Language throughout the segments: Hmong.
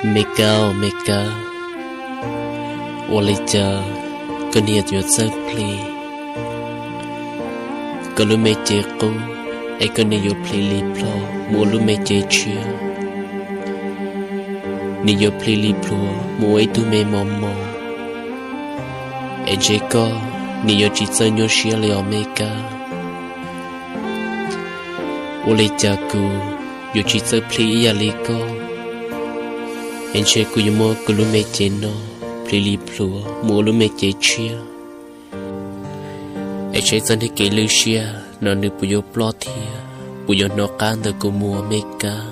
Me Kab, me Kab, ua li cas koj niam yuav txawj plhis koj lub me cev qub, es koj niam yuav plhis li plhuav mus ua lub me cev tshiab? Nws yuav plhis li plhuav mus ua ib tug me mos mos, es ntshe koj niam yuav tsis txawj nyuaj siab li os me Kab. Ua li cas kuv yuav tsis txawj plhis ib yam li koj, es ntshe kuv yuav muab kuv lub me cev no plhis li plhuav mus ua lub me cev tshiab, es saib txoj niag kev lwj siab no nws puas yuav ploj thiab puas yuav hnov qab ntawm kuv mus me Kab.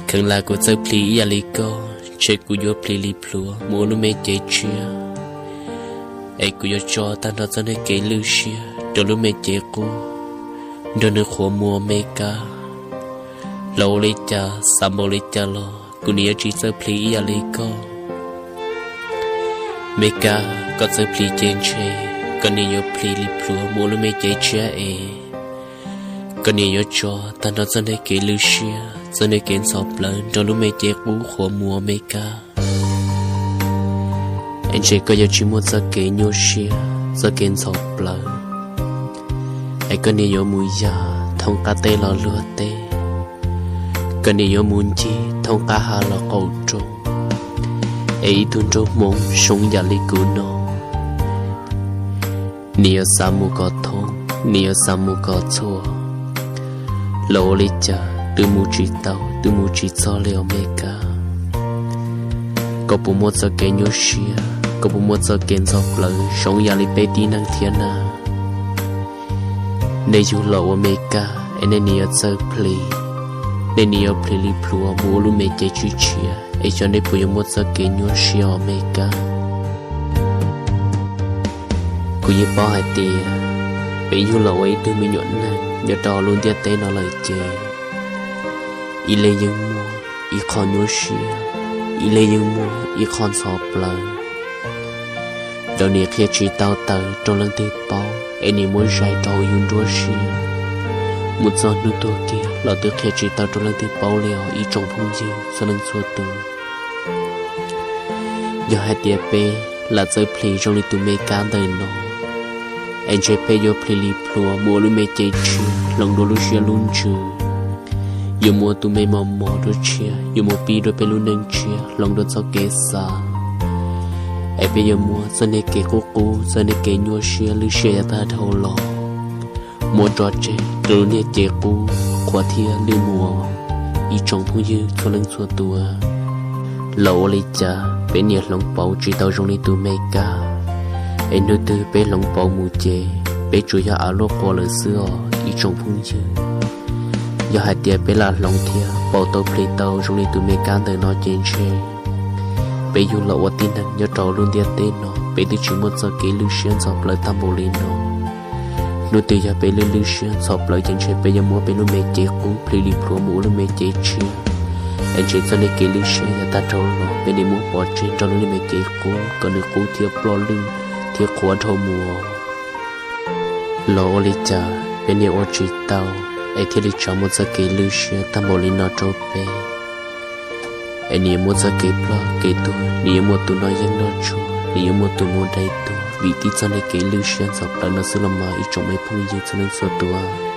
Kheev lam kuv txawj plhis ib yam li koj, ntshe kuv yuav plhis li plhuav mus ua lub me cev tshiab, es kuv yuav tso tag nrho txoj niag kev lwj siab rau lub me cev qub, nrog nws qhuav mus me Kab. Los ua li cas xav npaum li cas los kuv niam yuav tsis txawj plhis ib yam li koj. Me Kab, koj txawj plhis ces ntshe koj niam yuav plhis li plhuav mus ua lub me cev tshiab es koj niam yuav tso tag nrho txoj niag kev lwj siab, txoj niag kev ntxhov plawv nrog lub me cev qub qhuav mus me Kab. Es ntshe koj yuav tsis muaj txoj kev nyuaj siab, txoj kev ntxhov plawv, es koj niam yuav mus yam thoob qab teb los luag teb, koj niam yuav mus ncig thoob qab hav los qaum roob, es ib tug nraug Hmoob zoo yam li kuv no, nws yuav xav mus kom thoob, nws yuav xav mus kom txhua, los ua li cas twb mus tsis tau, twb mus tsis txog li os me Kab. Koj puas muaj txoj kev nyuaj siab, koj puas muaj txoj kev ntxhov plawv zoo yam li peb tib neeg thiab na? Nej yug los ua me Kab es nej niam yuav txawj plhis, nej niam yuav plhis li plhuav mus ua lub me cev tshiab tshiab, es xyov nej puas yuav muaj txoj kev nyuaj siab os me Kab. Kuv yeej paub hais tias peb yug los ua ib tug me nyuam neeg nyob rau lub ntiaj teb no lawm ces ib leeg yeej muaj ib qho nyuaj siab, ib leeg yeej muaj ib qho ntxhov plawv. Lawv nim qhia tsis tau tawm rau leej twg paub, es nim muab zais rau hauv yus nruab siab, mus txog hnub tuag kiag los twb qhia tsis tau rau leej twg paub li os ib tsoom phooj ywg txhua leej txhua tus. Yog hais tias peb lam txawj plhis zoo li tus me Kab ntawm no, es ntshe peb yuav plhis li plhuav mus ua lub me cev tshiab hloov dua lub siab lub ntsws, yuav mus ua tus me mos mos dua tshiab, yuav mus pib dua peb lub neej tshiab hloov dua txoj kev xav, es peb yuav muab txoj niag kev qub qub, txoj niag kev nyuaj siab lwj siab yav tag dhau los muab tso tseg rau lub niag cev qub qhuav thiab lwj mus. Ib tsoom phooj ywg txhua leej txhua tus, los ua li cas peb niam hloov pauv tsis tau zoo li tus me Kab, es hnub twg peb hloov pauv mus ces peb tsuas yog av luaj qua lawm xwb os ib tsoom phooj ywg. Yog hais tias peb lam hloov thiab pauv tau plhis tau zoo li tus me Kab ntawm no ces ntshe peb yug los ua tib neeg nyob rau lub ntiaj teb no peb twb tsis muaj txoj kev lwj siab ntxhov plawv tag npaum li no. Hnub twg yog peb lwj lwj siab ntxhov plawv ces ntshe peb yuav muab peb lub me cev qub plhis li plhuav mus ua lub me cev tshiab, es ntshe txoj niag kev lwj siab yav tag dhau los peb niam muab pov tseg nrog lub niag me cev qub kom nws qub thiab ploj lwj thiab qhuav dhau mus. Los ua li cas peb niam ua tsis tau, es thiaj li tso muaj txoj kev lwj siab tag npaum li no rau peb, es nws yuav muaj txoj kev ploj kev tuag, nws yuav muaj tus noj yeeb noj tshuaj, nws yuav muaj tus mus dai tuag vim tib txoj niag kev lwj siab ntxhov plawv no xwb los mas ib tsoom me phooj ywg txhua leej txhua tus.